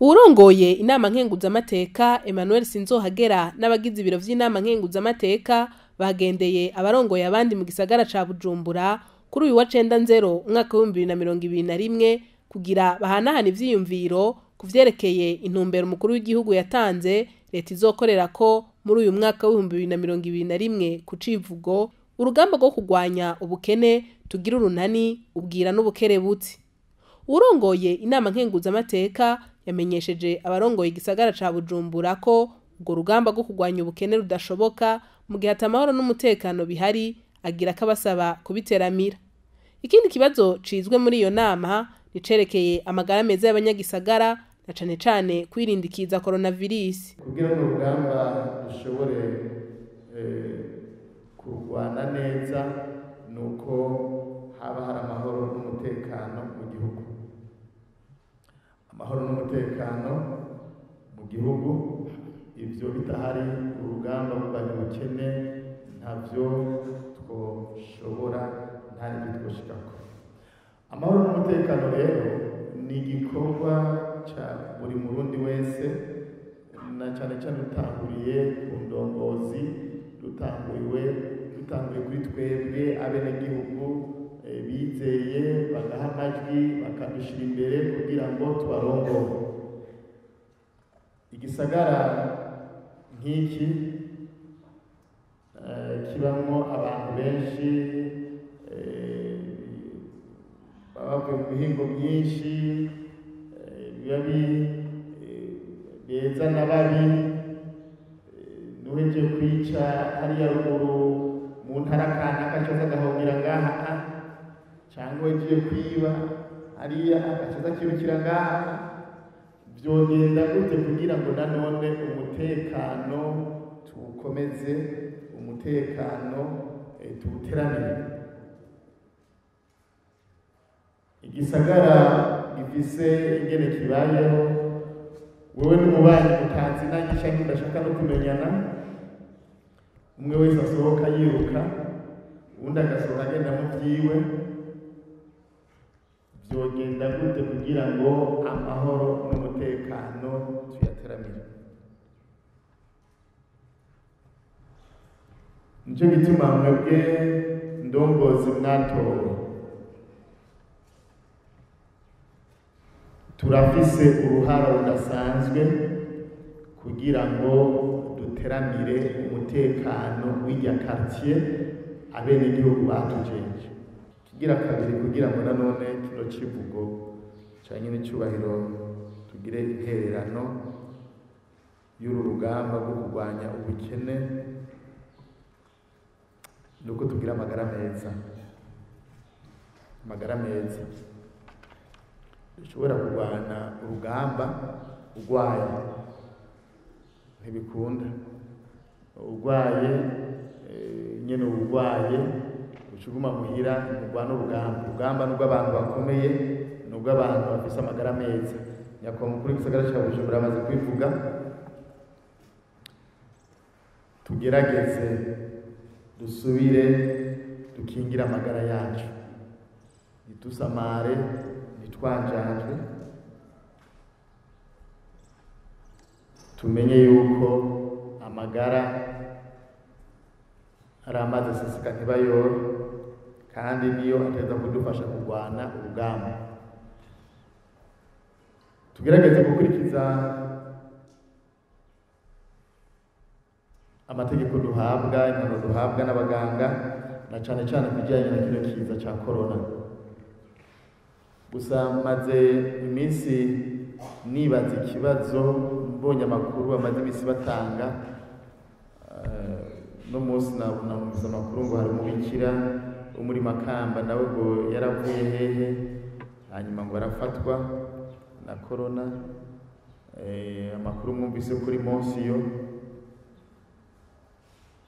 Uwurongoye inama nkenguzamateka Emmanuel Sinzohagera n'abagize ibiro vy'inama nkenguzamateka bagendeye abarongoye abandi mu gisagara ca Bujumbura kuri uyu wa 90 umwaka wa 2021 kugira bahanahana ivyiyumviro kuvyerekeye intumbero umukuru w'igihugu yatanze leta izokorera ko muri uyu mwaka wa 2021 ku civugo urugamba rwo kugwanya ubukene tugira urunani ubwira n'ubukerebutsi. Urongoye inama nkenguzamateka yamenyesheje abarongoye igisagara ca Bujumbura ko urwo rugamba rwo kugwanya ubukene rudashoboka mu gihe atamahoro n'umutekano bihari, agira akabasaba kubiteramira. Ikindi kibazo cizwe muri iyo nama nicerekeye amagara meza y'abanyagisagara na cane cane kwirindikiza coronavirus. Kugira ngo urugamba rushobore kurwana neza nuko haba hari amahoro n'umutekano mu gihugu. Amahoro n'umutekano mu gihugu, ivyo bitahari urugamba rwo ubukene ntavyo twoshobora, nta n'ibyo twoshikako. Amahoro n'umutekano rero ni igikorwa ca buri murundi wese, na cane cane dutanguriye ku ndongozi, dutanguriye kuri twebwe abenegihugu bizeye bagaha amajwi bakadushira imbere kugira ngo tubarongore. Igisagara nk'iki kibamwo abantu benshi baba mu mihingo myinshi, biba beza na babi, nuheje kwica hariya ruguru mu ntara kanaka coza agahungira ngaha, cangwa ugiye kwiba hariya agacoza akirukira ngaha. Vyogenda gute kugira ngo nanone umutekano tuwukomeze, umutekano tuwuteramire? Igisagara gifise ingene kibayeho, wewe n'umubanyi mutazinanye canke mudashaka no kumenyana, umwe wese asohoka yiruka, uwundi agasohoka agenda mu vyiwe. Vyogenda gute kugira ngo amahoro n'umutekano tuyateramire? Nico gituma mwebwe ndongozi mwatowe, turafise uruhara rudasanzwe kugira ngo duteramire umutekano w'irya quartier abenegihugu batujeje. Kigira kabiri, kugira ngo nanone kino civugo canke n'icubahiro tugire intererano y'uru rugamba rwo kurwanya ubukene, nuko tugira amagara meza. Amagara meza ushobora kurwana urugamba urwaye ntibikunda, urwaye nyene urwaye ucuguma muhira murwana urugamba. Urugamba nubwo abantu bakomeye, nubwo abantu bafise amagara meza. Nyakubahwa mukuru w'igisagara ca Bujumbura amaze kwivuga, tugerageze dusubire dukingire amagara yacu, ntitusamare, ntitwanjajwe, tumenye yuko amagara ari amazi aseseka ntibayore, kandi niyo ateza kudufasha kurwana urugamba. Tugerageze gukurikiza amategeko duhabwa, impanuro duhabwa n'abaganga, na cane cane kubijanye na kino kiza ca corona. Gusa maze iminsi nibaza ikibazo, mbonye amakuru bamaze iminsi batanga, no munsi nabuze amakuru ngo hari umubikira wo muri Makamba nawe ngo yaravuye hehe, hanyuma ngo arafatwa na corona. Amakuru mwumvise kuri Monsiyo,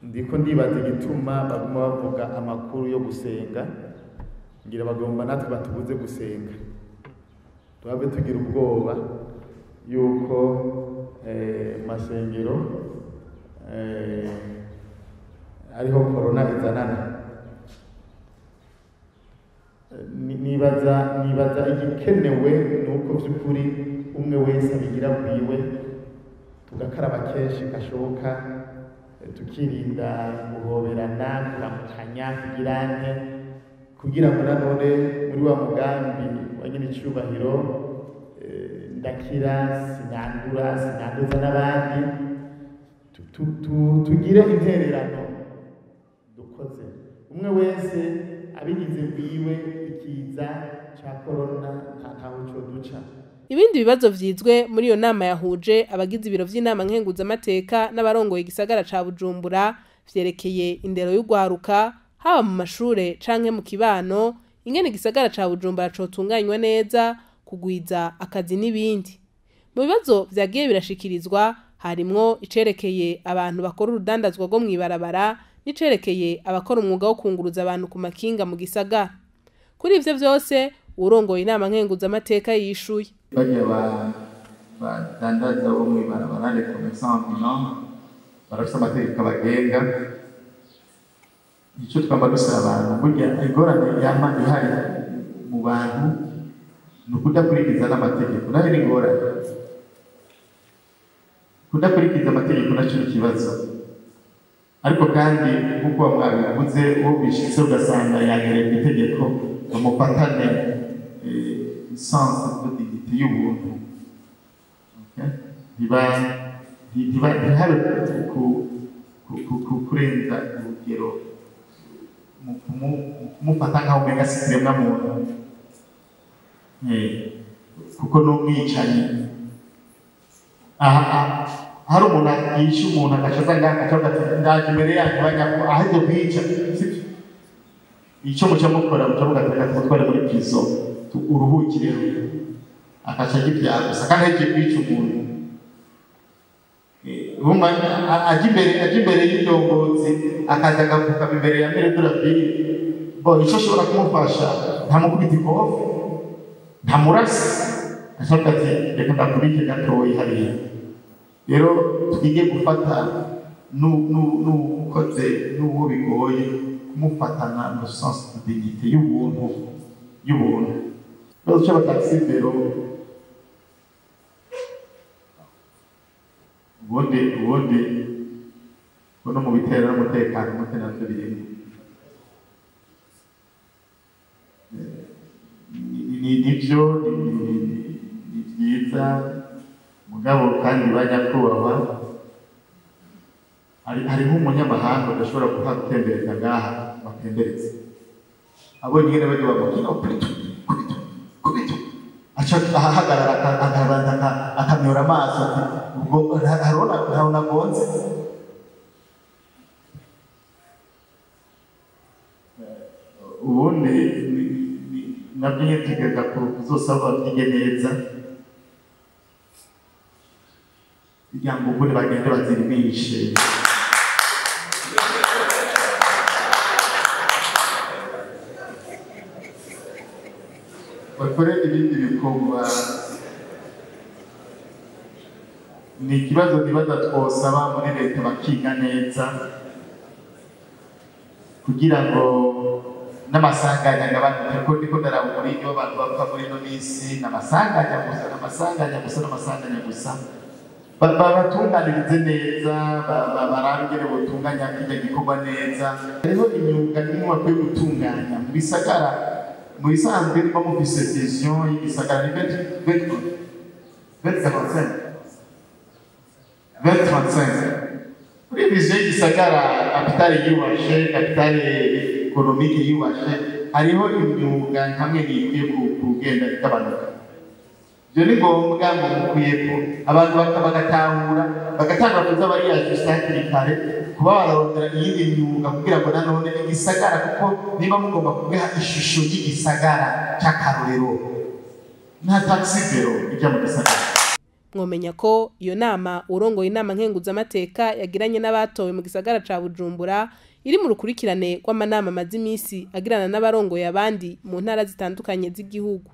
ndiko ndibaza igituma baguma bavuga amakuru yo gusenga, ngira bagomba natwe batubuze gusenga, tubabe tugira ubwoba yuko masengero ariho corona izanana. Nibaza igikenewe nuko vy'ukuri Umwe wese abigira kwiwe, tugakaraba kenshi gashoboka, tukirinda guhoberana, kuramukanya, kugirane, kugira ngo nanone muri wa mugambi wa nyene icubahiro, ndakira sinandura sinanduza n'abandi, tugire intererano dukoze. Umwe wese abigize bwiwe, ikiza ca corona ntaho co duca. Ibindi bibazo vyizwe muri iyo nama yahuje abagize ibiro vy'inama nkenguzamateka n'abarongoye igisagara ca Bujumbura vyerekeye indero y'ugwaruka, haba mu mashure canke mu kibano, ingene igisagara ca Bujumbura cotunganywa neza, kugwiza akazi n'ibindi. Mu bibazo vyagiye birashikirizwa harimwo icerekeye abantu bakora urudandazwa rwo mw'ibarabara n'icerekeye abakora umwuga wo kunguruza abantu ku makinga mu gisagara. Kuri ivyo vyose uwurongoye inama nkenguzamateka yishuye. Barya badandaza bo mw'ibarabara, les commerçants ambulants, barafise amategeko abagenga. Ico twama dusaba abantu, burya ingorane yama ihari mu bantu ni ukudakurikiza n'amategeko, nayo ni ingorane. Kudakurikiza amategeko naco ni ikibazo. Ariko kandi nk'uko mwabivuze, uwo bishitse ugasanga yagereye kw'itegeko, bamufatane sens de dignité y'ubuntu. Ntihabe kurenza urugero mu kumufata nk'aho umenga si ikiremwamuntu, kuko n'umwicanyi. Hari umuntu yishe umuntu agaca aza ngaha agaca avuga ati ndaje imbere yanyu banyako aheje kwica, sivyo? Ico muca mukora, muca muvuga ati reka tumutware muri prison uruhukireho, agaca arya ivyaha gusa kandi ahejeje kwica umuntu. Aja imbere y'indongozi, akaza agapfukama imbere ya maire de la ville, bo ico ashobora kumufasha ntamukubita ikofe, ntamurasa, aca avuga ati reka ndakubike gatoyi hariya. Rero twige gufata n'ukoze n'uwo bigoye kumufatana mu sens de dignité y'ubuntu. Ikibazo c'abataxi vélo, ubundi no mu bitera n'umutekano muke navyo birimo. Nivyo ni vyiza, mugabo kandi banyakubahwa, hariho umunyamahanga udashobora gutembereza ngaha batembereze, abonye ingene barya bamukina kubitu kubitu kubitu, aca ahagarara akabanza akamyora amaso ati ubwo ntabona agonze. Ubundi nabyo nyine tugeza kuzosaba byige neza kugira ngo ubundi bagende bazirimishe. Bakore ibindi bikorwa. Ni ikibazo nibaza twosaba muri leta bakiga neza kugira ngo n'amasanganya agabanuke, kuko ndiko ndaraba umurindi w'abantu bapfa muri ino minsi, n'amasanganya gusa, n'amasanganya gusa, n'amasanganya gusa. Babatunganirize neza, barabe ingene botunganya kirya gikorwa neza. Hariho imyuga imwe bakwiye gutunganya mu bisagara. Mu bisanzwe niba mufise vision y'igisagara ni 2035, muri vision y'igisagara, kapitale yubashe, kapitale économique yubashe, hariho imyuga hamwe ikwiye kugenda igabanuka. Ivyo ni ngombwa ngo mukwiye ko abantu bagatahura, bagatangura kuza bariyajusta hakiri kare, kuba bararondera iyindi myuga kugira ngo nanone igisagara, kuko niba mugomba kubiha ishusho y'igisagara c'akarorero, nta taxi vélo ija mu gisagara. Mwomenya ko iyo nama urongoye inama nkenguzamateka yagiranye n'abatowe mu gisagara ca Bujumbura iri mu rukurikirane rw'amanama amaze imisi agirana n'abarongoye abandi mu ntara zitandukanye z'igihugu.